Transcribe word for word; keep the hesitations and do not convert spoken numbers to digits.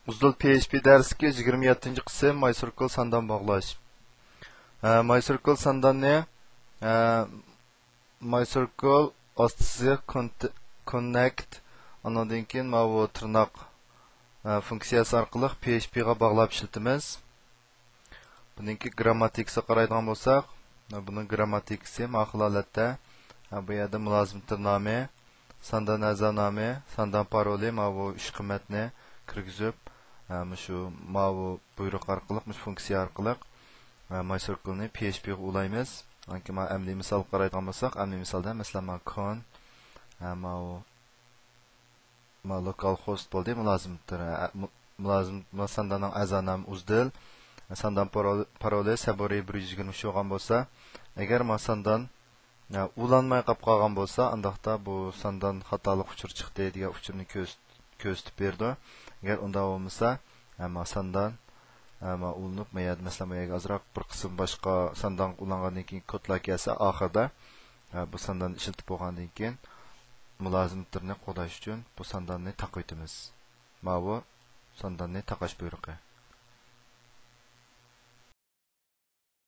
ئۇزدىل پي ئېچ پى دەرسلىكى يىگىرمە يەتتىنچى قىسىم، ماي سىركل ساندان باغلاش. ھە، ماي سىركل سانداننى، ھە، ماي سىركل ئاستى سىزىق كونت-، كوننېكت، ئاندىن كېيىن ماۋۇ تىرناق، ھە، فۇنكسىيەسى ئارقىلىق پي ئېچ پىغا باغلاپ ئىشلىتىمىز. بۇنىڭكى گىرامماتىكىسىغا قارايدىغان بولساق، بۇنىڭ گىرامماتىكىسى ماقۇل ھالەتتە. بۇ يەردە مۇلازىمتىر نامى، ساندان ئەزا نامى، ساندان پارولى، ماۋۇ ئۈچ قىممەتنى كىرگۈزۈپ، مۇشۇ ماۋۇ بۇيرۇق ئارقىلىق، مۇشۇ فۇنكسىيە ئارقىلىق ماي سىركلنى پي ئېچ پىغا ئۇلايمىز. ئانكى ما ئەمەلىي مىسالغا قارايدىغان بولساق، ئەمەلىي مىسالدا، مەسىلەن، ما كون، ماۋۇ ما لوكال خوست بولدى، مۇلازىمتىر. ئە، مۇ-، مۇلازىم، ما سانداننىڭ ئەزا نامى ئۇزدىل، ساندان پارول-، پارولى سەبورى بىر يۈز يىگىرمە ئۈچ بولغان بولسا، ئەگەر ما ساندان، ئە، ئۇلانماي قاپ قالغان بولسا، ئانداقتا بۇ ساندان خاتالىق ئۇچۇرى چىقتى دېگەن ئۇچۇرنى كۆرس-، كۆرسىتىپ بېرىدۇ. ئەگەر ئۇنداق بولمىسا، ئە، ما ساندان، ئە، ما ئۇلىنىپ، ما يەردە، مەسىلەن، ما يەرگە ئازراق بىر قىسىم باشقا ساندانغا ئۇلانغاندىن كېيىن كودلار كەلسە، ئاخىردا، ئە، بۇ سانداننى ئىشلىتىپ بولغاندىن كېيىن، مۇلازىمەتلىرىنى قوغداش ئۈچۈن بۇ سانداننى تاقىۋېتىمىز. ماۋۇ سانداننى تاقاش بۇيرۇقى.